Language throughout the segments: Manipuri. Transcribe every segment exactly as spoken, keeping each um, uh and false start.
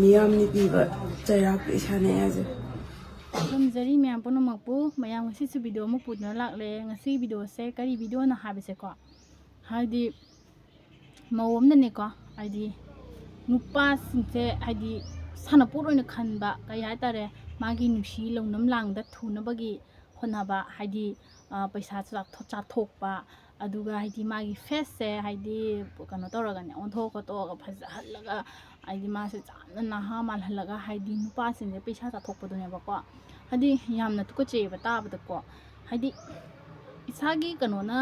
ꯃꯤꯌꯥꯝꯅ ꯄꯤꯕ ꯆꯩꯔꯥꯛ ꯏꯁꯥꯅ ꯌꯥꯖꯩ꯫ ꯈꯨꯔꯨꯝꯖꯔꯤ ꯃꯌꯥꯝ ꯄꯨꯝꯅꯃꯛꯄꯨ꯫ ꯃꯌꯥꯝ ꯉꯁꯤꯁꯨ ꯚꯤꯗꯤꯑꯣ ꯑꯃ ꯄꯨꯗꯨꯅ ꯂꯥꯛꯂꯦ꯫ ꯉꯁꯤꯒꯤ ꯚꯤꯗꯤꯑꯣꯁꯦ ꯀꯔꯤ ꯚꯤꯗꯤꯑꯣꯅꯣ ꯍꯥꯏꯕꯁꯦꯀꯣ, ꯍꯥꯏꯗꯤ ꯃꯧ ꯑꯃꯅꯅꯦꯀꯣ, ꯍꯥꯏꯗꯤ ꯅꯨꯄꯥꯁꯤꯡꯁꯦ ꯍꯥꯏꯗꯤ ꯁꯥꯟꯅꯄꯣꯠ ꯑꯣꯏꯅ ꯈꯟꯕ, ꯀꯩ ꯍꯥꯏꯇꯥꯔꯦ, ꯃꯥꯒꯤ ꯅꯨꯡꯁꯤ ꯂꯧꯅꯝ ꯂꯥꯡꯗ ꯊꯨꯅꯕꯒꯤ ꯍꯣꯠꯅꯕ, ꯍꯥꯏꯗꯤ ꯄꯩꯁꯥ ꯆꯥꯊꯣꯛꯄ, ꯑꯗꯨꯒ ꯍꯥꯏꯗꯤ ꯃꯥꯒꯤ ꯐꯦꯁꯁꯦ ꯍꯥꯏꯗꯤ ꯀꯩꯅꯣ ꯇꯧꯔꯒꯅꯦ, ꯑꯣꯟꯊꯣꯛ ꯈꯣꯠꯇꯣꯛꯑꯒ ꯐꯖꯍꯜꯂꯒ, ꯍꯥꯏꯗꯤ ꯃꯥꯁꯦ ꯌꯥꯝꯅ ꯅꯍꯥ ꯃꯥꯜꯍꯜꯂꯒ ꯍꯥꯏꯗꯤ ꯅꯨꯄꯥꯁꯤꯡꯁꯦ ꯄꯩꯁꯥ ꯆꯥꯊꯣꯛꯄꯗꯨꯅꯦꯕꯀꯣ꯫ ꯍꯥꯏꯗꯤ ꯌꯥꯝꯅ ꯇꯨꯀꯠꯆꯩꯑꯕ ꯇꯥꯕꯗꯀꯣ꯫ ꯍꯥꯏꯗꯤ ꯏꯁꯥꯒꯤ ꯀꯩꯅꯣꯅ,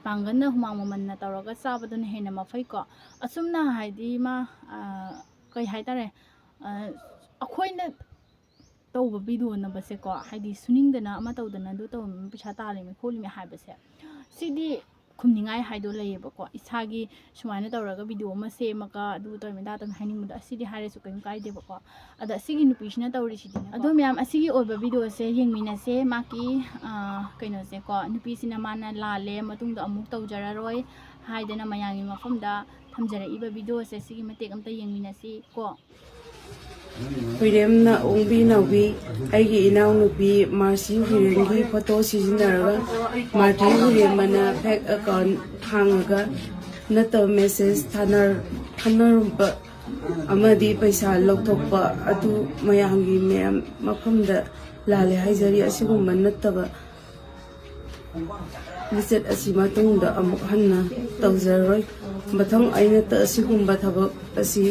ꯄꯥꯡꯒꯜꯅ ꯍꯨꯃꯥꯡ ꯃꯃꯟꯅ ꯇꯧꯔꯒ ꯆꯥꯕꯗꯨꯅ ꯍꯦꯟꯅ ꯃꯐꯩꯀꯣ꯫ ꯑꯁꯨꯝꯅ ꯍꯥꯏꯗꯤ ꯃꯥ ꯀꯩ ꯍꯥꯏꯇꯥꯔꯦ, ꯑꯩꯈꯣꯏꯅ ꯇꯧꯕ ꯚꯤꯗꯤꯑꯣꯅꯕꯁꯦꯀꯣ, ꯍꯥꯏꯗꯤ ꯁꯨꯅꯤꯡꯗꯅ ꯑꯃ ꯇꯧꯗꯅ ꯑꯗꯨ ꯇꯧꯔꯝꯃꯤ ꯄꯩꯁꯥ ꯇꯥꯜꯂꯤꯃꯤ ꯈꯣꯠꯂꯤꯃꯤ ꯍꯥꯏꯕꯁꯦ, ꯁꯤꯗꯤ ꯈꯨꯝꯅꯤꯡꯉꯥꯏ ꯍꯥꯏꯗꯣ ꯂꯩꯌꯦꯕꯀꯣ꯫ ꯏꯁꯥꯒꯤ ꯁꯨꯃꯥꯏꯅ ꯇꯧꯔꯒ ꯚꯤꯗꯤꯑꯣ ꯑꯃ ꯁꯦꯝꯃꯒ ꯑꯗꯨ ꯇꯧꯔꯤꯃꯤ ꯑꯗꯥ ꯇꯧꯔꯤꯃꯤ ꯍꯥꯏꯅꯤꯡꯕꯗꯣ, ꯑꯁꯤꯗꯤ ꯍꯥꯏꯔꯁꯨ ꯀꯩꯝ ꯀꯥꯏꯗꯦꯕꯀꯣ꯫ ꯑꯗ ꯑꯁꯤꯒꯤ ꯅꯨꯄꯤꯁꯤꯅ ꯇꯧꯔꯤꯁꯤꯗꯤꯅꯦ꯫ ꯑꯗꯣ ꯃꯌꯥꯝ, ꯑꯁꯤꯒꯤ ꯑꯣꯏꯕ ꯚꯤꯗꯤꯑꯣꯁꯦ ꯌꯦꯡꯃꯤꯟꯅꯁꯦ꯫ ꯃꯥꯒꯤ ꯀꯩꯅꯣꯁꯦꯀꯣ, ꯅꯨꯄꯤꯁꯤꯅ ꯃꯥꯅ ꯂꯥꯜꯂꯦ, ꯃꯇꯨꯡꯗ ꯑꯃꯨꯛ ꯇꯧꯖꯔꯔꯣꯏ ꯍꯥꯏꯗꯅ ꯃꯌꯥꯝꯒꯤ ꯃꯐꯝꯗ ꯊꯝꯖꯔꯛꯏꯕ ꯚꯤꯗꯤꯑꯣꯁꯦ, ꯁꯤꯒꯤ ꯃꯇꯦꯛ ꯑꯝꯇ ꯌꯦꯡꯃꯤꯟꯅꯁꯤ ꯀꯣ꯫ ꯍꯨꯏꯔꯦꯝꯅ ꯑꯣꯡꯕꯤ ꯅꯥꯎꯕꯤ ꯑꯩꯒꯤ ꯏꯅꯥꯎꯅꯨꯄꯤ ꯃꯥꯔꯁꯤ ꯍꯨꯏꯔꯦꯝꯒꯤ ꯐꯣꯇꯣ ꯁꯤꯖꯤꯟꯅꯔꯒ ꯃꯥꯔꯇꯤ ꯍꯨꯏꯔꯦꯝꯕꯅ ꯐꯦꯛ ꯑꯦꯀꯥꯎꯟ ꯍꯥꯡꯉꯒ ꯅꯠꯇꯕ ꯃꯦꯁꯦꯖ ꯊꯥꯅꯔꯨꯕ ꯑꯃꯗꯤ ꯄꯩꯁꯥ ꯂꯧꯊꯣꯛꯄ ꯑꯗꯨ ꯃꯌꯥꯝꯒꯤ ꯃꯌꯥꯝ ꯃꯐꯝꯗ ꯂꯥꯜꯂꯦ ꯍꯥꯏꯖꯔꯤ꯫ ꯑꯁꯤꯒꯨꯝꯕ ꯅꯠꯇꯕ ꯂꯤꯆꯠ ꯑꯁꯤ ꯃꯇꯨꯡꯗ ꯑꯃꯨꯛ ꯍꯟꯅ ꯇꯧꯖꯔꯣꯏ꯫ ꯃꯊꯪ ꯑꯩꯅ ꯑꯁꯤꯒꯨꯝꯕ ꯊꯕꯛ ꯑꯁꯤ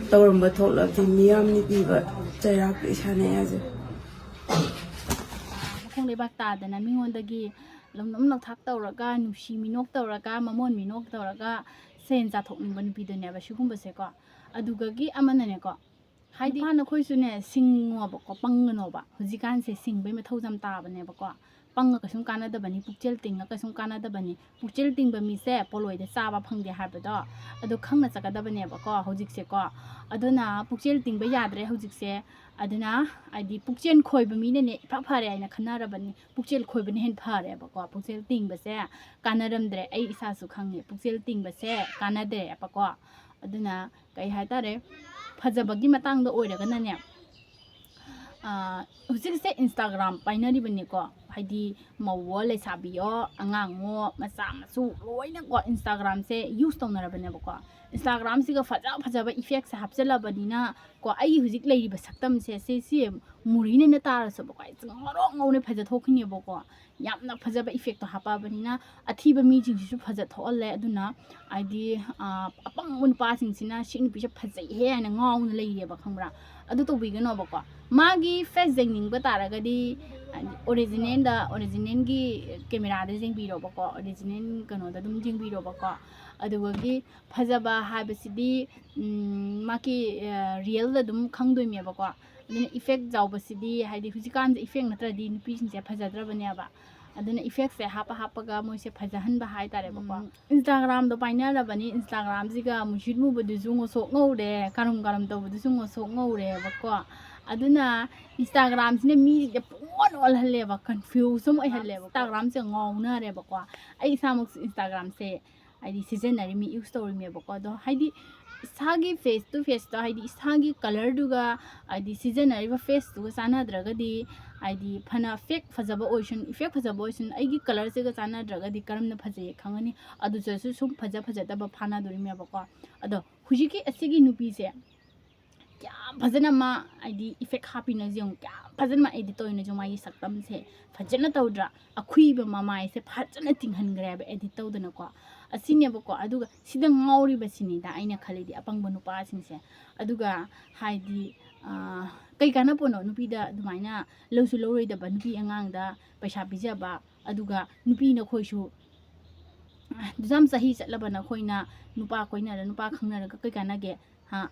ꯇꯧꯔꯝꯕ ꯊꯣꯛꯂꯕꯗꯤ ꯃꯤꯌꯥꯝꯅ ꯄꯤꯕ ꯆꯩꯔꯥꯛ ꯏꯁꯥꯅ ꯌꯥꯖꯩ꯫ ꯃꯈꯣꯡ ꯂꯩꯕꯥꯛ ꯇꯥꯗꯅ ꯃꯤꯉꯣꯟꯗꯒꯤ ꯂꯧꯅꯝ ꯂꯧꯊꯥꯛ ꯇꯧꯔꯒ, ꯅꯨꯡꯁꯤ ꯃꯤꯅꯣꯛ ꯇꯧꯔꯒ, ꯃꯃꯣꯟ ꯃꯤꯅꯣꯛ ꯇꯧꯔꯒ ꯁꯦꯟ ꯆꯥꯊꯣꯛꯅꯤꯡꯕ ꯅꯨꯄꯤꯗꯨꯅꯦꯕ ꯁꯤꯒꯨꯝꯕꯁꯦꯀꯣ꯫ ꯑꯗꯨꯒꯒꯤ ꯑꯃꯅꯅꯦꯀꯣ, ꯍꯥꯏꯗꯤ ꯅꯨꯄꯥ ꯅꯈꯣꯏꯁꯨꯅꯦ ꯁꯤꯡꯉꯣꯕꯀꯣ, ꯄꯪꯒꯅꯣꯕ꯫ ꯍꯧꯖꯤꯛꯀꯥꯟꯁꯦ ꯁꯤꯡꯕꯩ ꯃꯊꯧ ꯌꯥꯝ ꯇꯥꯕꯅꯦꯕꯀꯣ꯫ ꯄꯪꯉ ꯀꯩꯁꯨꯝ ꯀꯥꯟꯅꯗꯕꯅꯤ, ꯄꯨꯛꯆꯦꯜ ꯇꯤꯡꯉ ꯀꯩꯁꯨꯝ ꯀꯥꯟꯅꯗꯕꯅꯤ꯫ ꯄꯨꯛꯆꯦꯜ ꯇꯤꯡꯕ ꯃꯤꯁꯦ ꯄꯣꯂꯣꯏꯗ ꯆꯥꯕ ꯐꯪꯗꯦ ꯍꯥꯏꯕꯗꯣ ꯑꯗꯣ ꯈꯪꯅ ꯆꯠꯀꯗꯕꯅꯦꯕꯀꯣ ꯍꯧꯖꯤꯛꯁꯦꯀꯣ꯫ ꯑꯗꯨꯅ ꯄꯨꯛꯆꯦꯜ ꯇꯤꯡꯕ ꯌꯥꯗ꯭ꯔꯦ ꯍꯧꯖꯤꯛꯁꯦ꯫ ꯑꯗꯨꯅ ꯍꯥꯏꯗꯤ ꯄꯨꯛꯆꯦꯜ ꯈꯣꯏꯕ ꯃꯤꯅꯅꯦ ꯏꯐ ꯐꯔꯦ ꯍꯥꯏꯅ ꯈꯟꯅꯔꯕꯅꯤ꯫ ꯄꯨꯛꯆꯦꯜ ꯈꯣꯏꯕꯅ ꯍꯦꯟꯅ ꯐꯔꯦꯕꯀꯣ꯫ ꯄꯨꯛꯆꯦꯜ ꯇꯤꯡꯕꯁꯦ ꯀꯥꯟꯅꯔꯝꯗ꯭ꯔꯦ, ꯑꯩ ꯏꯁꯥꯁꯨ ꯈꯪꯉꯦ꯫ ꯄꯨꯛꯆꯦꯜ ꯇꯤꯡꯕꯁꯦ ꯀꯥꯟꯅꯗ꯭ꯔꯦꯕꯀꯣ꯫ ꯑꯗꯨꯅ ꯀꯩ ꯍꯥꯏꯇꯥꯔꯦ, ꯐꯖꯕꯒꯤ ꯃꯇꯥꯡꯗ ꯑꯣꯏꯔꯒꯅꯅꯦ, ꯍꯧꯖꯤꯛꯁꯦ Instagram ꯄꯥꯏꯅꯔꯤꯕꯅꯤꯀꯣ, ꯍꯥꯏꯗꯤ ꯃꯧꯋꯣ ꯂꯩꯁꯥꯕꯤꯌꯣ ꯑꯉꯥꯡꯉꯣ ꯃꯆꯥ ꯃꯁꯨ ꯂꯣꯏꯅꯀꯣ Instagram ꯁꯦ use ꯇꯧꯅꯔꯕꯅꯦꯕꯀꯣ꯫ Instagram ꯁꯤꯒ ꯐꯖ ꯐꯖꯕ effect ꯁꯦ ꯍꯥꯞꯆꯤꯜꯂꯕꯅꯤꯅ ꯀꯣ, ꯑꯩ ꯍꯧꯖꯤꯛ ꯂꯩꯔꯤꯕ ꯁꯛꯇꯝꯁꯦ ꯁꯤ ꯁꯤ ꯃꯨꯔꯤꯅꯦꯅ ꯇꯥꯔꯁꯨꯕꯀꯣ, ꯑꯩ ꯉꯧꯔꯣꯛ ꯉꯧꯅ ꯐꯖ ꯊꯣꯛꯈꯤꯅꯦꯕꯀꯣ꯫ ꯌꯥꯝꯅ ꯐꯖꯕ effect ꯇꯣ ꯍꯥꯞꯄꯛꯑꯕꯅꯤꯅ ꯑꯊꯤꯕ ꯃꯤꯁꯤꯡꯁꯤꯁꯨ ꯐꯖ ꯊꯣꯛꯍꯜꯂꯦ꯫ ꯑꯗꯨꯅ ꯍꯥꯏꯗꯤ ꯑꯄꯪꯕ ꯅꯨꯄꯥꯁꯤꯡꯁꯤꯅ ꯁꯤ ꯅꯨꯄꯤꯁꯦ ꯐꯖꯩꯍꯦ ꯍꯥꯏꯅ ꯉꯥꯎꯅ ꯂꯩꯔꯦꯕ, ꯈꯪꯕ꯭ꯔꯥ? ꯑꯗꯨ ꯇꯧꯕꯤꯒꯅꯣꯕꯀꯣ꯫ ꯃꯥꯒꯤ face ꯌꯦꯡꯅꯤꯡꯕ ꯇꯥꯔꯒꯗꯤ original ꯗ, original ꯒꯤ camera ꯗ ꯌꯦꯡꯕꯤꯔꯣꯕꯀꯣ, original ꯀꯩꯅꯣꯗ ꯑꯗꯨꯝ ꯌꯦꯡꯕꯤꯔꯣꯕꯀꯣ꯫ ꯑꯗꯨꯒꯤ ꯐꯖꯕ ꯍꯥꯏꯕꯁꯤꯗꯤ ꯃꯥꯒꯤ real ꯗ ꯑꯗꯨꯝ ꯈꯪꯗꯣꯏꯅꯦꯕꯀꯣ꯫ ꯑꯗꯨꯅ effect ꯌꯥꯎꯕꯁꯤꯗꯤ ꯍꯥꯏꯗꯤ ꯍꯧꯖꯤꯛꯀꯥꯟꯁꯦ effect ꯅꯠꯇ꯭ꯔꯗꯤ ꯅꯨꯄꯤꯁꯤꯡꯁꯦ ꯐꯖꯗ꯭ꯔꯕꯅꯦꯕ꯫ ꯑꯗꯨꯅ effect ꯁꯦ ꯍꯥꯞꯄ ꯍꯥꯞꯄꯒ ꯃꯣꯏꯁꯦ ꯐꯖꯍꯟꯕ ꯍꯥꯏꯇꯥꯔꯦꯕꯀꯣ꯫ Instagram ꯗꯣ ꯄꯥꯏꯅꯔꯕꯅꯤ, Instagram ꯁꯤꯒ ꯃꯨꯁꯤꯠ ꯃꯨꯕꯗꯨꯁꯨ ꯉꯧꯁꯣꯛ ꯉꯧꯔꯦ, ꯀꯔꯝ ꯀꯔꯝ ꯇꯧꯕꯗꯨꯁꯨ ꯉꯧꯁꯣꯛ ꯉꯧꯔꯦꯕꯀꯣ꯫ ꯑꯗꯨꯅ Instagram ꯁꯤꯅ ꯃꯤꯁꯦ ꯄꯨꯡꯑꯣꯟ ꯑꯣꯜꯍꯜꯂꯦꯕ, confuse ꯑꯃ ꯑꯣꯏꯍꯜꯂꯦꯕ꯫ Instagram ꯁꯦ ꯉꯥꯎꯅꯔꯦꯕꯀꯣ꯫ ꯑꯩ ꯏꯁꯥꯃꯛꯁꯨ Instagram ꯁꯦ ꯍꯥꯏꯗꯤ ꯁꯤꯖꯤꯟꯅꯔꯤꯃꯤ, use ꯇꯧꯔꯤꯃꯦꯕꯀꯣ꯫ ꯑꯗꯣ ꯍꯥꯏꯗꯤ ꯏꯁꯥꯒꯤ face to face ꯇ ꯍꯥꯏꯗꯤ ꯏꯁꯥꯒꯤ colour ꯗꯨꯒ ꯍꯥꯏꯗꯤ ꯁꯤꯖꯤꯟꯅꯔꯤꯕ face ꯇꯨꯒ ꯆꯥꯟꯅꯗ꯭ꯔꯒꯗꯤ, ꯍꯥꯏꯗꯤ ꯐꯅ fake ꯐꯖꯕ ꯑꯣꯏꯁꯅꯨ, effect ꯐꯖꯕ ꯑꯣꯏꯁꯅꯨ, ꯑꯩꯒꯤ colour ꯁꯤꯒ ꯆꯥꯟꯅꯗ꯭ꯔꯒꯗꯤ ꯀꯔꯝꯅ ꯐꯖꯩ ꯈꯪꯒꯅꯤ? ꯑꯗꯨꯗꯁꯨ ꯁꯨꯝ ꯐꯖ ꯐꯖꯗꯕ ꯐꯥꯅꯗꯣꯔꯤꯃꯦꯕꯀꯣ꯫ ꯑꯗꯣ ꯍꯧꯖꯤꯛꯀꯤ ꯑꯁꯤꯒꯤ ꯅꯨꯄꯤꯁꯦ ꯀꯌꯥꯝ ꯐꯖꯅ ꯃꯥ ꯍꯥꯏꯗꯤ effect ꯍꯥꯞꯄꯤꯅꯣ ꯌꯦꯡꯉꯨ, ꯀꯌꯥꯝ ꯐꯖꯅ ꯃꯥ edit ꯇꯧꯔꯤꯅꯣ ꯌꯦꯡꯉꯨ꯫ ꯃꯥꯒꯤ ꯁꯛꯇꯝꯁꯦ ꯐꯖꯅ ꯇꯧꯗ꯭ꯔꯥ? ꯑꯈꯨꯏꯕ ꯃꯃꯥꯏꯁꯦ ꯐꯖꯅ ꯇꯤꯡꯍꯟꯈ꯭ꯔꯦꯕ edit ꯇꯧꯗꯅꯀꯣ꯫ ꯑꯁꯤꯅꯦꯕꯀꯣ꯫ ꯑꯗꯨꯒ ꯁꯤꯗ ꯉꯥꯎꯔꯤꯕꯁꯤꯅꯤꯗ ꯑꯩꯅ ꯈꯜꯂꯤꯗꯤ ꯑꯄꯪꯕ ꯅꯨꯄꯥꯁꯤꯡꯁꯦ꯫ ꯑꯗꯨꯒ ꯍꯥꯏꯗꯤ ꯀꯩ ꯀꯥꯟꯅꯄꯣꯠꯅꯣ ꯅꯨꯄꯤꯗ ꯑꯗꯨꯃꯥꯏꯅ ꯂꯧꯁꯨ ꯂꯧꯔꯣꯏꯗꯕ ꯅꯨꯄꯤ ꯑꯉꯥꯡꯗ ꯄꯩꯁꯥ ꯄꯤꯖꯕ, ꯑꯗꯨꯒ ꯅꯨꯄꯤ ꯅꯈꯣꯏꯁꯨ ꯑꯗꯨꯌꯥꯝ ꯆꯍꯤ ꯆꯠꯂꯕ ꯅꯈꯣꯏꯅ ꯅꯨꯄꯥ ꯀꯣꯏꯅꯔ ꯅꯨꯄꯥ ꯈꯪꯅꯔꯒ ꯀꯩ ꯀꯥꯟꯅꯒꯦ? ꯍꯥ?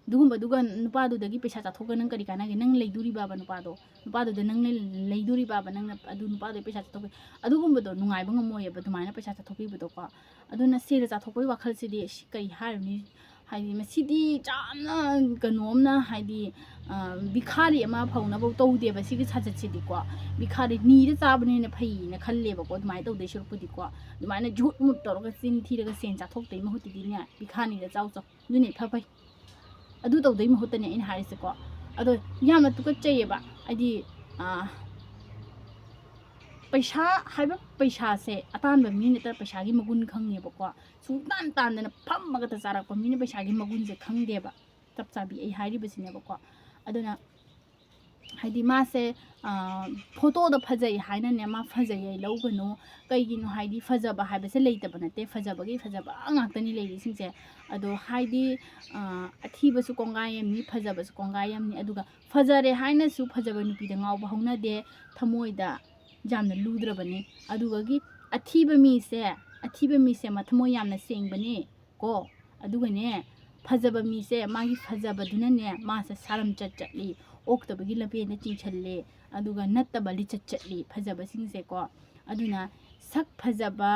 ꯑꯗꯨꯒꯨꯝꯕꯗꯨꯒ ꯅꯨꯄꯥꯗꯨꯗꯒꯤ ꯄꯩꯁꯥ ꯆꯥꯊꯣꯛꯑꯒ ꯅꯪ ꯀꯔꯤ ꯀꯥꯟꯅꯒꯦ? ꯅꯪ ꯂꯩꯗꯣꯔꯤꯕꯕ ꯅꯨꯄꯥꯗꯣ, ꯅꯨꯄꯥꯗꯨꯗ ꯅꯪ ꯂꯩ-, ꯂꯩꯗꯣꯔꯤꯕꯕ ꯅꯪꯅ ꯑꯗꯨ ꯅꯨꯄꯥꯗꯨꯒꯤ ꯄꯩꯁꯥ ꯆꯥꯊꯣꯛꯄꯤ-, ꯑꯗꯨꯒꯨꯝꯕꯗꯣ ꯅꯨꯡꯉꯥꯏꯕ ꯉꯝꯃꯣꯏꯌꯦꯕ ꯑꯗꯨꯃꯥꯏꯅ ꯄꯩꯁꯥ ꯆꯥꯊꯣꯛꯄꯤꯕꯗꯣꯀꯣ꯫ ꯑꯗꯨꯅ ꯁꯦꯜ ꯆꯥꯊꯣꯛꯄꯒꯤ ꯋꯥꯈꯜꯁꯤꯗꯤ ꯑꯁ ꯀꯔꯤ ꯍꯥꯏꯔꯨꯅꯤ? ꯍꯥꯏꯗꯤ ꯃꯁꯤꯗꯤ ꯌꯥꯝꯅ ꯀꯩꯅꯣꯝꯅ ꯍꯥꯏꯗꯤ ꯚꯤꯈꯥꯔꯤ ꯑꯃ ꯐꯥꯎꯅꯐꯧ ꯇꯧꯗꯦꯕ ꯁꯤꯒꯤ ꯁꯥꯖꯠꯁꯤꯗꯤꯀꯣ꯫ ꯚꯤꯈꯥꯔꯤ ꯅꯤꯔ ꯆꯥꯕꯅ ꯍꯦꯟꯅ ꯐꯩꯌꯦꯅ ꯈꯜꯂꯦꯕꯀꯣ꯫ ꯑꯗꯨꯃꯥꯏꯅ ꯇꯧꯗꯣꯏ ꯁꯔꯨꯛꯄꯨꯗꯤꯀꯣ, ꯑꯗꯨꯃꯥꯏꯅ ꯖꯨꯠ ꯃꯨꯠ ꯇꯧꯔꯒ ꯆꯤꯟ ꯊꯤꯔꯒ ꯁꯦꯟ ꯆꯥꯊꯣꯛꯇꯣꯏ ꯃꯍꯨꯠꯇꯨꯗꯤꯅꯦ, ꯚꯤꯈꯥꯔꯤꯗ ꯆꯥꯎ ꯆꯥꯎ, ꯑꯗꯨꯅ ꯏꯐ ꯐꯩ꯫ ꯑꯗꯨ ꯇꯧꯗꯣꯏ ꯃꯍꯨꯠꯇꯅꯦ ꯑꯩꯅ ꯍꯥꯏꯔꯤꯁꯦꯀꯣ꯫ ꯑꯗꯣ ꯌꯥꯝꯅ ꯇꯨꯀꯠꯆꯩꯌꯦꯕ꯫ ꯍꯥꯏꯗꯤ, ꯑꯥ, ꯄꯩꯁꯥ ꯍꯥꯏꯕ, ꯄꯩꯁꯥꯁꯦ ꯑꯇꯥꯟꯕ ꯃꯤ ꯅꯠꯇꯅ ꯄꯩꯁꯥꯒꯤ ꯃꯒꯨꯟ ꯈꯪꯉꯦꯕꯀꯣ꯫ ꯁꯨꯡꯇꯥꯟ ꯇꯥꯟꯗꯅ ꯐꯝꯃꯒꯇ ꯆꯥꯔꯛꯄ ꯃꯤꯅ ꯄꯩꯁꯥꯒꯤ ꯃꯒꯨꯟꯁꯦ ꯈꯪꯗꯦꯕ꯫ ꯆꯞ ꯆꯥꯕꯤ ꯑꯩ ꯍꯥꯏꯔꯤꯕꯁꯤꯅꯦꯕꯀꯣ꯫ ꯑꯗꯨꯅ ꯍꯥꯏꯗꯤ ꯃꯥꯁꯦ, ꯑꯥ, ꯐꯣꯇꯣꯗ ꯐꯖꯩ ꯍꯥꯏꯅꯅꯦ ꯃꯥ ꯐꯖꯩ ꯍꯥꯏ ꯂꯧꯒꯅꯨ꯫ ꯀꯩꯒꯤꯅꯣ ꯍꯥꯏꯗꯤ ꯐꯖꯕ ꯍꯥꯏꯕꯁꯦ ꯂꯩꯇꯕ ꯅꯠꯇꯦ, ꯐꯖꯕꯒꯤ ꯐꯖꯕ ꯉꯥꯛꯇꯅꯤ ꯂꯩꯔꯤꯁꯤꯡꯁꯦ꯫ ꯑꯗꯣ ꯍꯥꯏꯗꯤ, ꯑꯥ, ꯑꯊꯤꯕꯁꯨ ꯀꯣꯡꯒꯥꯏ ꯑꯃꯅꯤ, ꯐꯖꯕꯁꯨ ꯀꯣꯡꯒꯥꯏ ꯑꯃꯅꯤ꯫ ꯑꯗꯨꯒ ꯐꯖꯔꯦ ꯍꯥꯏꯅꯁꯨ ꯐꯖꯕ ꯅꯨꯄꯤꯗ ꯉꯥꯎꯕ ꯍꯧꯅꯗꯦ, ꯊꯃꯣꯏꯗ ꯌꯥꯝꯅ ꯂꯨꯗ꯭ꯔꯕꯅꯤ꯫ ꯑꯗꯨꯒꯒꯤ ꯑꯊꯤꯕ ꯃꯤꯁꯦ, ꯑꯊꯤꯕ ꯃꯤꯁꯦ ꯃꯊꯃꯣꯏ ꯌꯥꯝꯅ ꯁꯦꯡꯕꯅꯤ ꯀꯣ꯫ ꯑꯗꯨꯒꯅꯦ, ꯐꯖꯕ ꯃꯤꯁꯦ ꯃꯥꯒꯤ ꯐꯖꯕꯗꯨꯅꯅꯦ ꯃꯥꯁꯦ ꯁꯥꯔꯝꯆꯠ ꯆꯠꯂꯤ, ꯑꯣꯛꯇꯕꯒꯤ ꯂꯝꯕꯦꯟꯗ ꯆꯤꯡꯁꯜꯂꯤ, ꯑꯗꯨꯒ ꯅꯠꯇꯕ ꯂꯤꯆꯠ ꯆꯠꯂꯤ ꯐꯖꯕꯁꯤꯡꯁꯦꯀꯣ꯫ ꯑꯗꯨꯅ ꯁꯛ ꯐꯖꯕ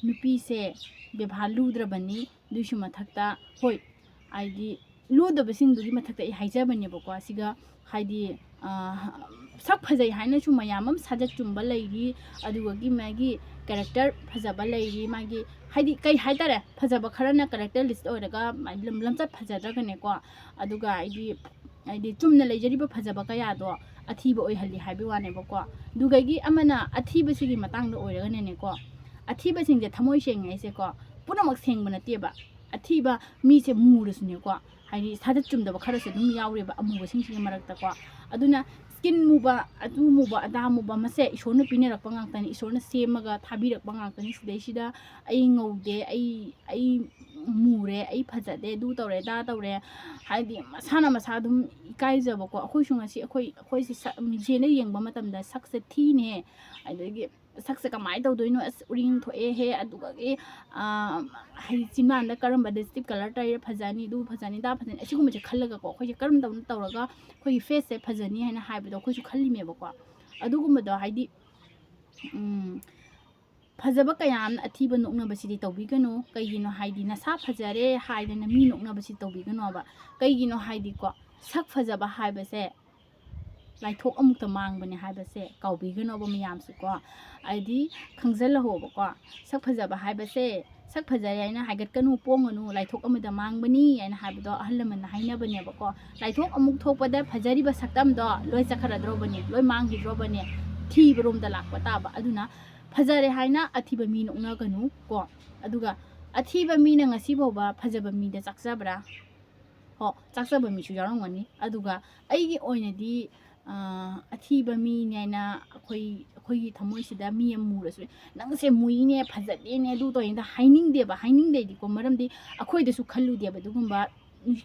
ꯅꯨꯄꯤꯁꯦ ꯕꯦꯕꯥꯔ ꯂꯨꯗ꯭ꯔꯕꯅꯤ꯫ ꯑꯗꯨꯏꯁꯨ ꯃꯊꯛꯇ, ꯍꯣꯏ, ꯍꯥꯏꯗꯤ ꯂꯨꯗꯕꯁꯤꯡꯗꯨꯒꯤ ꯃꯊꯛꯇ ꯑꯩ ꯍꯥꯏꯖꯕꯅꯦꯕꯀꯣ꯫ ꯁꯤꯒ ꯍꯥꯏꯗꯤ, ꯑꯥ, ꯁꯛ ꯐꯖꯩ ꯍꯥꯏꯅꯁꯨ ꯃꯌꯥꯝ ꯑꯃ ꯁꯥꯖꯠ ꯆꯨꯝꯕ ꯂꯩꯔꯤ, ꯑꯗꯨꯒꯒꯤ ꯃꯥꯒꯤ ꯀꯦꯔꯦꯛꯇꯔ ꯐꯖꯕ ꯂꯩꯔꯤ, ꯃꯥꯒꯤ ꯍꯥꯏꯗꯤ ꯀꯩ ꯍꯥꯏꯇꯥꯔꯦ, ꯐꯖꯕ ꯈꯔꯅ ꯀꯦꯔꯦꯛꯇꯔ ꯂꯤꯁ ꯑꯣꯏꯔꯒ ꯂꯝ-, ꯂꯝꯆꯠ ꯐꯖꯗ꯭ꯔꯒꯅꯦꯀꯣ꯫ ꯑꯗꯨꯒ ꯍꯥꯏꯗꯤ, ꯍꯥꯏꯗꯤ ꯆꯨꯝꯅ ꯂꯩꯖꯔꯤꯕ ꯐꯖꯕ ꯀꯌꯥꯗꯣ ꯑꯊꯤꯕ ꯑꯣꯏꯍꯜꯂꯤ ꯍꯥꯏꯕꯒꯤ ꯋꯥꯅꯦꯕꯀꯣ꯫ ꯑꯗꯨꯒꯒꯤ ꯑꯃꯅ ꯑꯊꯤꯕꯁꯤꯒꯤ ꯃꯇꯥꯡꯗ ꯑꯣꯏꯔꯒꯅꯅꯦꯀꯣ, ꯑꯊꯤꯕꯁꯤꯡꯁꯦ ꯊꯃꯣꯏ ꯁꯦꯡꯉꯦ ꯍꯥꯏꯁꯦꯀꯣ, ꯄꯨꯝꯅꯃꯛ ꯁꯦꯡꯕ ꯅꯠꯇꯦꯕ꯫ ꯑꯊꯤꯕ ꯃꯤꯁꯦ ꯃꯨꯔꯁꯨꯅꯦꯀꯣ, ꯍꯥꯏꯗꯤ ꯁꯥꯖꯠ ꯆꯨꯝꯗꯕ ꯈꯔꯁꯨ ꯑꯗꯨꯝ ꯌꯥꯎꯔꯦꯕ ꯑꯃꯨꯕꯁꯤꯡꯁꯤꯒꯤ ꯃꯔꯛꯇꯀꯣ꯫ ꯑꯗꯨꯅ ꯁ꯭ꯀꯤꯟ ꯃꯨꯕ, ꯑꯗꯨ ꯃꯨꯕ, ꯑꯗꯥ ꯃꯨꯕ, ꯃꯁꯦ ꯏꯁꯣꯔꯅ ꯄꯤꯅꯔꯛꯄ ꯉꯥꯛꯇꯅꯤ, ꯏꯁꯣꯔꯅ ꯁꯦꯝꯃꯒ ꯊꯥꯕꯤꯔꯛꯄ ꯉꯥꯛꯇꯅꯤ꯫ ꯁꯤꯗꯩꯁꯤꯗ ꯑꯩ ꯉꯧꯗꯦ, ꯑꯩ, ꯑꯩ ꯃꯨꯔꯦ, ꯑꯩ ꯐꯖꯗꯦ, ꯑꯗꯨ ꯇꯧꯔꯦ, ꯑꯗꯥ ꯇꯧꯔꯦ, ꯍꯥꯏꯗꯤ ꯃꯁꯥꯅ ꯃꯁꯥ ꯑꯗꯨꯝ ꯏꯀꯥꯏꯖꯕꯀꯣ꯫ ꯑꯩꯈꯣꯏꯁꯨ ꯉꯁꯤ ꯑꯩꯈꯣꯏ, ꯑꯩꯈꯣꯏꯁꯦ ꯁꯛ, ꯃꯤꯡꯁꯦꯜꯗ ꯌꯦꯡꯕ ꯃꯇꯝꯗ ꯁꯛꯁꯦ ꯊꯤꯅꯦ, ꯑꯗꯒꯤ ꯁꯛꯁꯦ ꯀꯃꯥꯏꯅ ꯇꯧꯗꯣꯏꯅꯣ, ꯑꯁ ꯎꯔꯤꯡ ꯊꯣꯛꯑꯦꯍꯦ, ꯑꯗꯨꯒꯒꯤ, ꯑꯥ, ꯍꯥꯏꯗꯤ ꯆꯤꯟꯕꯥꯟꯗ ꯀꯔꯝꯕ ꯂꯤꯞꯁꯇꯤꯛ ꯀꯂꯔ ꯇꯩꯔ ꯐꯖꯅꯤ, ꯑꯗꯨ ꯐꯖꯅꯤ, ꯑꯗꯥ ꯐꯖꯅꯤ, ꯑꯁꯤꯒꯨꯝꯕꯁꯦ ꯈꯜꯂꯒꯀꯣ, ꯑꯩꯈꯣꯏꯁꯦ ꯀꯔꯝ ꯇꯧꯅ ꯇꯧꯔꯒ ꯑꯩꯈꯣꯏꯒꯤ ꯐꯦꯁꯁꯦ ꯐꯖꯅꯤ ꯍꯥꯏꯅ ꯍꯥꯏꯕꯗꯣ ꯑꯩꯈꯣꯏꯁꯨ ꯈꯜꯂꯤꯃꯦꯕꯀꯣ꯫ ꯑꯗꯨꯒꯨꯝꯕꯗꯣ ꯍꯥꯏꯗꯤ, ꯎꯝ, ꯐꯖꯕ ꯀꯌꯥ ꯑꯃꯅ ꯑꯊꯤꯕ ꯅꯣꯛꯅꯕꯁꯤꯗꯤ ꯇꯧꯕꯤꯒꯅꯨ꯫ ꯀꯩꯒꯤꯅꯣ ꯍꯥꯏꯗꯤ ꯅꯁꯥ ꯐꯖꯔꯦ ꯍꯥꯏꯗꯅ ꯃꯤ ꯅꯣꯛꯅꯕꯁꯤ ꯇꯧꯕꯤꯒꯅꯣꯕ꯫ ꯀꯩꯒꯤꯅꯣ ꯍꯥꯏꯗꯤꯀꯣ, ꯁꯛ ꯐꯖꯕ ꯍꯥꯏꯕꯁꯦ ꯂꯥꯏꯊꯣꯛ ꯑꯃꯨꯛꯇ ꯃꯥꯡꯕꯅꯦ ꯍꯥꯏꯕꯁꯦ ꯀꯥꯎꯕꯤꯒꯅꯣꯕ ꯃꯌꯥꯝꯁꯨꯀꯣ꯫ ꯍꯥꯏꯗꯤ ꯈꯪꯖꯜꯂꯍꯧꯕꯀꯣ, ꯁꯛ ꯐꯖꯕ ꯍꯥꯏꯕꯁꯦ ꯁꯛ ꯐꯖꯔꯦ ꯍꯥꯏꯅ ꯍꯥꯏꯒꯠꯀꯅꯨ, ꯄꯣꯡꯒꯅꯨ, ꯂꯥꯏꯊꯣꯛ ꯑꯃꯗ ꯃꯥꯡꯕꯅꯤ ꯍꯥꯏꯅ ꯍꯥꯏꯕꯗꯣ ꯑꯍꯜ ꯂꯃꯟꯅ ꯍꯥꯏꯅꯕꯅꯦꯕꯀꯣ꯫ ꯂꯥꯏꯊꯣꯛ ꯑꯃꯨꯛ ꯊꯣꯛꯄꯗ ꯐꯖꯔꯤꯕ ꯁꯛꯇꯝꯗꯣ ꯂꯣꯏ ꯆꯠꯈ꯭ꯔꯗ꯭ꯔꯣꯕꯅꯦ, ꯂꯣꯏ ꯃꯥꯡꯈꯤꯗ꯭ꯔꯣꯕꯅꯦ, ꯊꯤꯕꯔꯣꯝꯗ ꯂꯥꯛꯄ ꯇꯥꯕ꯫ ꯑꯗꯨꯅ ꯐꯖꯔꯦ ꯍꯥꯏꯅ ꯑꯊꯤꯕ ꯃꯤ ꯅꯣꯛꯅꯒꯅꯨ ꯀꯣ꯫ ꯑꯗꯨꯒ ꯑꯊꯤꯕ ꯃꯤꯅ ꯉꯁꯤ ꯐꯥꯎꯕ ꯐꯖꯕ ꯃꯤꯗ ꯆꯥꯛꯆꯕ꯭ꯔꯥ? ꯍꯣ, ꯆꯥꯛꯆꯕ ꯃꯤꯁꯨ ꯌꯥꯎꯔꯝꯒꯅꯤ꯫ ꯑꯗꯨꯒ ꯑꯩꯒꯤ ꯑꯣꯏꯅꯗꯤ, ꯑꯥ, ꯑꯊꯤꯕ ꯃꯤꯅꯦꯅ ꯑꯩꯈꯣꯏ, ꯑꯩꯈꯣꯏꯒꯤ ꯊꯃꯣꯏꯁꯤꯗ ꯃꯤ ꯑꯃ ꯃꯨꯔꯁꯨ, "ꯅꯪꯁꯦ ꯃꯨꯏꯅꯦ, ꯐꯖꯗꯦꯅꯦ, ꯑꯗꯨ ꯇꯧꯋꯦꯅ" ꯍꯥꯏꯅꯤꯡꯗꯦꯕ꯫ ꯍꯥꯏꯅꯤꯡꯗꯦꯗꯤꯀꯣ, ꯃꯔꯝꯗꯤ ꯑꯩꯈꯣꯏꯗꯁꯨ ꯈꯜꯂꯨꯗꯦꯕ ꯑꯗꯨꯒꯨꯝꯕ,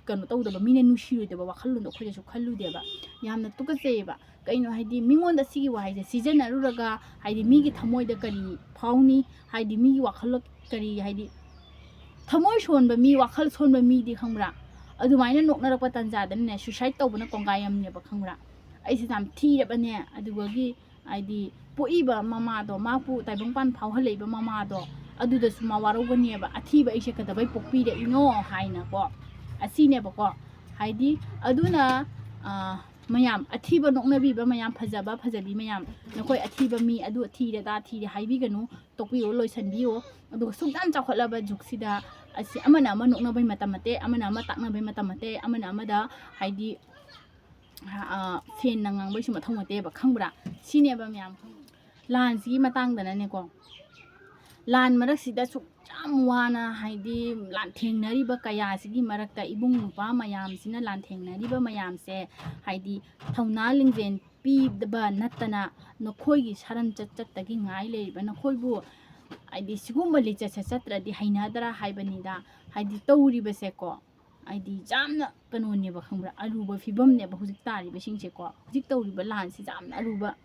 ꯀꯩꯅꯣ ꯇꯧꯗꯕ, ꯃꯤꯅ ꯅꯨꯡꯁꯤꯔꯣꯏꯗꯕ ꯋꯥꯈꯜꯂꯣꯟꯗꯣ ꯑꯩꯈꯣꯏꯗꯁꯨ ꯈꯜꯂꯨꯗꯦꯕ꯫ ꯌꯥꯝꯅ ꯇꯨꯀꯠꯆꯩꯌꯦꯕ꯫ ꯀꯩꯅꯣ ꯍꯥꯏꯗꯤ, ꯃꯤꯉꯣꯟꯗ ꯁꯤꯒꯤ ꯋꯥꯍꯩꯁꯦ ꯁꯤꯖꯤꯟꯅꯔꯨꯔꯒ, ꯍꯥꯏꯗꯤ, ꯃꯤꯒꯤ ꯊꯃꯣꯏꯗ ꯀꯔꯤ ꯐꯥꯎꯅꯤ? ꯍꯥꯏꯗꯤ, ꯃꯤꯒꯤ ꯋꯥꯈꯜ ꯀꯔꯤ, ꯍꯥꯏꯗꯤ, ꯊꯃꯣꯏ ꯁꯣꯟꯕ ꯃꯤ, ꯋꯥꯈꯜ ꯁꯣꯟꯕ ꯃꯤꯗꯤ, ꯈꯪꯕ꯭ꯔꯥ, ꯑꯗꯨꯃꯥꯏꯅ ꯅꯣꯛꯅꯔꯛꯄ ꯇꯥꯟꯖꯥꯗꯅꯅꯦ, suicide ꯇꯧꯕꯅ ꯀꯣꯡꯒꯥꯏ ꯑꯃꯅꯦꯕ, ꯈꯪꯕ꯭ꯔꯥ? ꯑꯩꯁꯦ ꯌꯥꯝ ꯊꯤꯔꯕꯅꯦ꯫ ꯑꯗꯨꯒꯤ, ꯍꯥꯏꯗꯤ, ꯄꯣꯛꯏꯕ ꯃꯃꯥꯗꯣ, ꯃꯥꯕꯨ ꯇꯥꯏꯕꯪꯄꯥꯟ ꯐꯥꯎꯍꯜꯂꯛꯏꯕ ꯃꯃꯥꯗꯣ, ꯑꯗꯨꯗꯁꯨ ꯃꯥ ꯋꯥꯔꯧꯒꯅꯦꯕ, "ꯑꯊꯤꯕ ꯑꯩꯁꯦ ꯀꯩꯗꯧꯕꯩ ꯄꯣꯛꯄꯤꯔꯛꯏꯅꯣ?" ꯍꯥꯏꯅꯀꯣ꯫ ꯑꯁꯤꯅꯦꯕꯀꯣ, ꯍꯥꯏꯗꯤ, ꯑꯗꯨꯅ, ꯑꯥ, ꯃꯌꯥꯝ, ꯑꯊꯤꯕ ꯅꯣꯛꯅꯕꯤꯕ ꯃꯌꯥꯝ, ꯐꯖꯕ ꯐꯖꯕꯤ ꯃꯌꯥꯝ, ꯅꯈꯣꯏ ꯑꯊꯤꯕ ꯃꯤ, ꯑꯗꯨ ꯊꯤꯔꯦ, ꯑꯗꯥ ꯊꯤꯔꯦ ꯍꯥꯏꯕꯤꯒꯅꯨ, ꯇꯣꯛꯄꯤꯌꯣ, ꯂꯣꯏꯁꯟꯕꯤꯌꯣ꯫ ꯑꯗꯨꯒ ꯁꯨꯛ ꯌꯥꯝ ꯆꯥꯎꯈꯠꯂꯕ ꯖꯨꯒꯁꯤꯗ, ꯑꯁꯤ, ꯑꯃꯅ ꯑꯃ ꯅꯣꯛꯅꯕꯩ ꯃꯇꯝ ꯅꯠꯇꯦ, ꯑꯃꯅ ꯑꯃ ꯇꯥꯛꯅꯕꯩ ꯃꯇꯝ ꯅꯠꯇꯦ, ꯑꯃꯅ ꯑꯃꯗ, ꯍꯥꯏꯗꯤ, ꯑ, ꯐꯦꯟꯅ ꯉꯥꯡꯕꯩꯁꯨ ꯃꯊꯧ ꯅꯠꯇꯦꯕ, ꯈꯪꯕ꯭ꯔꯥ? ꯁꯤꯅꯦꯕ ꯃꯌꯥꯝ꯫ ꯂꯥꯟꯁꯤꯒꯤ ꯃꯇꯥꯡꯗꯅꯅꯦꯀꯣ, ꯂꯥꯟ ꯃꯔꯛꯁꯤꯗ ꯁꯨꯛ ꯌꯥꯝ ꯋꯥꯅ, ꯍꯥꯏꯗꯤ, ꯂꯥꯟꯊꯦꯡꯅꯔꯤꯕ ꯀꯌꯥꯁꯤꯒꯤ ꯃꯔꯛꯇ ꯏꯕꯨꯡ ꯅꯨꯄꯥ ꯃꯌꯥꯝꯁꯤꯅ ꯂꯥꯟꯊꯦꯡꯅꯔꯤꯕ ꯃꯌꯥꯝꯁꯦ, ꯍꯥꯏꯗꯤ, ꯊꯧꯅꯥ ꯂꯤꯡꯖꯦꯜ ꯄꯤꯗꯕ ꯅꯠꯇꯅ ꯅꯈꯣꯏꯒꯤ ꯁꯥꯔꯟ ꯆꯠꯆꯠꯇꯒꯤ ꯉꯥꯏ ꯂꯩꯔꯤꯕ ꯅꯈꯣꯏꯕꯨ, ꯍꯥꯏꯗꯤ, ꯁꯤꯒꯨꯝꯕ ꯂꯤꯆꯠꯁꯦ ꯆꯠꯇ꯭ꯔꯗꯤ ꯍꯩꯅꯗ꯭ꯔꯥ ꯍꯥꯏꯕꯅꯤꯗ꯫ ꯍꯥꯏꯗꯤ, ꯇꯧꯔꯤꯕꯁꯦꯀꯣ, ꯍꯥꯏꯗꯤ, ꯌꯥꯝꯅ ꯀꯩꯅꯣꯅꯦꯕ, ꯈꯪꯕ꯭ꯔꯥ, ꯑꯔꯨꯕ ꯐꯤꯕꯝꯅꯦꯕ ꯍꯧꯖꯤꯛ ꯇꯥꯔꯤꯕꯁꯤꯡꯁꯦꯀꯣ꯫ ꯍꯧꯖꯤꯛ ꯇꯧꯔꯤꯕ ꯂꯥꯟꯁꯤ ꯌꯥꯝꯅ ꯑꯔꯨꯕ,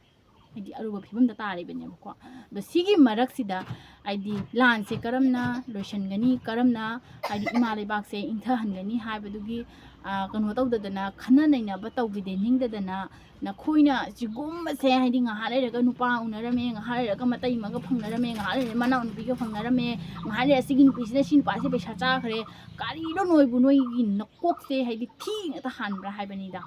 ꯍꯥꯏꯗꯤ, ꯑꯔꯨꯕ ꯐꯤꯕꯝꯗ ꯇꯥꯔꯤꯕꯅꯦꯕꯀꯣ꯫ ꯑꯗꯣ ꯁꯤꯒꯤ ꯃꯔꯛꯁꯤꯗ, ꯍꯥꯏꯗꯤ, ꯂꯥꯟꯁꯦ ꯀꯔꯝꯅ ꯂꯣꯏꯁꯤꯟꯒꯅꯤ, ꯀꯔꯝꯅ, ꯍꯥꯏꯗꯤ, ꯏꯃꯥ ꯂꯩꯕꯥꯛꯁꯦ ꯏꯪꯊꯍꯟꯒꯅꯤ ꯍꯥꯏꯕꯗꯨꯒꯤ, ꯑ, ꯀꯩꯅꯣ ꯇꯧꯗꯗꯅ, ꯈꯟꯅ ꯅꯩꯅꯕ ꯇꯧꯈꯤꯗꯦ ꯅꯤꯡꯗꯗꯅ, ꯅꯈꯣꯏꯅ ꯁꯤꯒꯨꯝꯕꯁꯦ, ꯍꯥꯏꯗꯤ, ꯉꯥꯏꯍꯥꯛ ꯂꯩꯔꯒ ꯅꯨꯄꯥ ꯎꯅꯔꯝꯃꯦ, ꯉꯥꯏꯍꯥꯛ ꯂꯩꯔꯒ ꯃꯇꯩ ꯑꯃꯒ ꯐꯪꯅꯔꯝꯃꯦ, ꯉꯥꯏꯍꯥꯛ ꯂꯩꯔꯒ ꯃꯅꯥꯎ ꯅꯨꯄꯤꯒ ꯐꯪꯅꯔꯝꯃꯦ, ꯉꯥꯏꯍꯥꯛ ꯂꯩꯔꯒ ꯁꯤꯒꯤ ꯅꯨꯄꯤꯁꯤꯅ ꯁꯤ ꯅꯨꯄꯥꯁꯦ ꯄꯩꯁꯥ ꯆꯥꯈ꯭ꯔꯦ, ꯀꯔꯤꯅꯣ ꯅꯣꯏꯕꯨ, ꯅꯣꯏꯒꯤ ꯅꯀꯣꯛꯁꯦ, ꯍꯥꯏꯗꯤ, ꯊꯤ ꯉꯥꯛꯇ ꯍꯥꯟꯕ꯭ꯔꯥ ꯍꯥꯏꯕꯅꯤꯗ꯫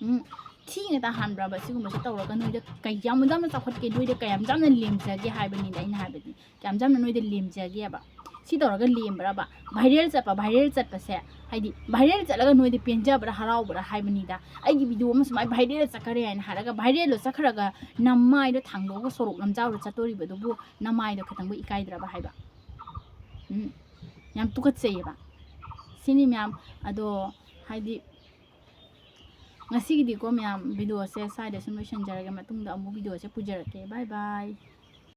ꯎꯝ, ꯊꯤꯅ ꯇꯥꯍꯟꯕ꯭ꯔꯕ? ꯁꯤꯒꯨꯝꯕꯁꯦ ꯇꯧꯔꯒ ꯅꯣꯏꯗ ꯀꯌꯥꯝ ꯌꯥꯝꯅ ꯆꯥꯎꯈꯠꯀꯦ, ꯅꯣꯏꯗ ꯀꯌꯥꯝ ꯌꯥꯝꯅ ꯂꯦꯝꯖꯒꯦ ꯍꯥꯏꯕꯅꯤꯗ ꯑꯩꯅ ꯍꯥꯏꯕꯗꯤ꯫ ꯀꯌꯥꯝ ꯌꯥꯝꯅ ꯅꯣꯏꯗ ꯂꯦꯝꯖꯒꯦꯕ? ꯁꯤ ꯇꯧꯔꯒ ꯂꯦꯝꯕ꯭ꯔꯕ? Viral ꯆꯠꯄ, viral ꯆꯠꯄꯁꯦ, ꯍꯥꯏꯗꯤ viral ꯆꯠꯂꯒ ꯅꯣꯏꯗ ꯄꯦꯟꯖꯕ꯭ꯔꯥ, ꯍꯔꯥꯎꯕ꯭ꯔꯥ ꯍꯥꯏꯕꯅꯤꯗ꯫ ꯑꯩꯒꯤ video ꯑꯃ ꯁꯨꯃꯥꯏꯅ viral ꯆꯠꯈꯔꯦ ꯍꯥꯏꯅ ꯍꯥꯏꯔꯒ, viralꯗꯣ ꯆꯠꯈ꯭ꯔꯒ ꯅꯃꯥꯏꯗꯣ ꯊꯥꯡꯗꯣꯛꯑꯒ ꯁꯣꯔꯣꯛ ꯂꯝꯖꯥꯎꯗ ꯆꯠꯇꯣꯔꯤꯕꯗꯨꯕꯨ ꯅꯃꯥꯏꯗꯣ ꯈꯤꯇꯪꯕꯨ ꯏꯀꯥꯏꯗ꯭ꯔꯕ ꯍꯥꯏꯕ? ꯎꯝ, ꯌꯥꯝ ꯇꯨꯀꯠꯆꯩꯌꯦꯕ꯫ ꯁꯤꯅꯤ ꯃꯌꯥꯝ꯫ ꯑꯗꯣ ꯍꯥꯏꯗꯤ ꯉꯁꯤꯒꯤꯗꯤꯀꯣ ꯃꯌꯥꯝ, videoꯁꯦ ꯁ꯭ꯋꯥꯏꯗ ꯁꯨꯝ ꯂꯣꯏꯁꯤꯟꯖꯔꯒꯦ, ꯃꯇꯨꯡꯗ ꯑꯃꯨꯛ videoꯁꯦ ꯄꯨꯖꯔꯛꯀꯦ꯫ Bye bye꯫